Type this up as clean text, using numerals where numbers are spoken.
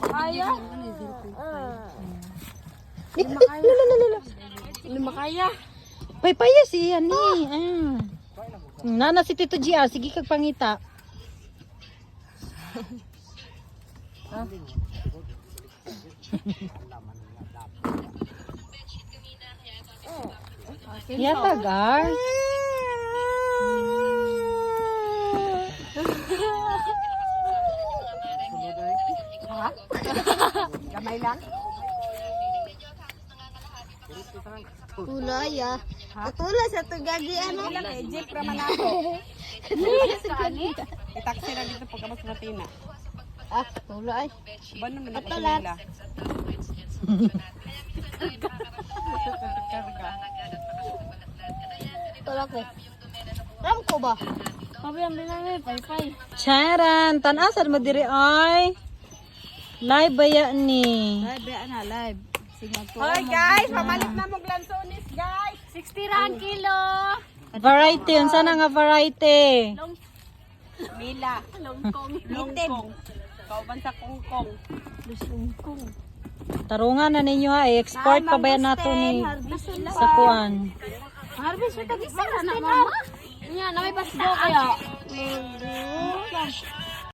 Kaya? Lima kaya. Paypaya siya ni. Ah. Nana si Tito GR, sige kag pangita. Yata gar. Gamay lang. Tulay ah. Katulad sa tugagi ano. Ilang eh, jeep raman ako. Itaksi lang dito pagka mas matina. Ah, tulay. Ba naman ako nila? Tulak eh. Ram ko ba? Charan, tan-asan mo diri ay. Live ba yan ni? Live ba na live. Sige. Hoy guys, pamalit na mong lansones guys. 60 rand kilo. Variety, unsa na nga variety? Mila. Longkong. Longkong. Kauban sa kongkong. Tarungan na ninyo ha, i-export pa ba yan nato ni sa kuan? Harvest ka gisa na mama. Nya na may pasgo kaya.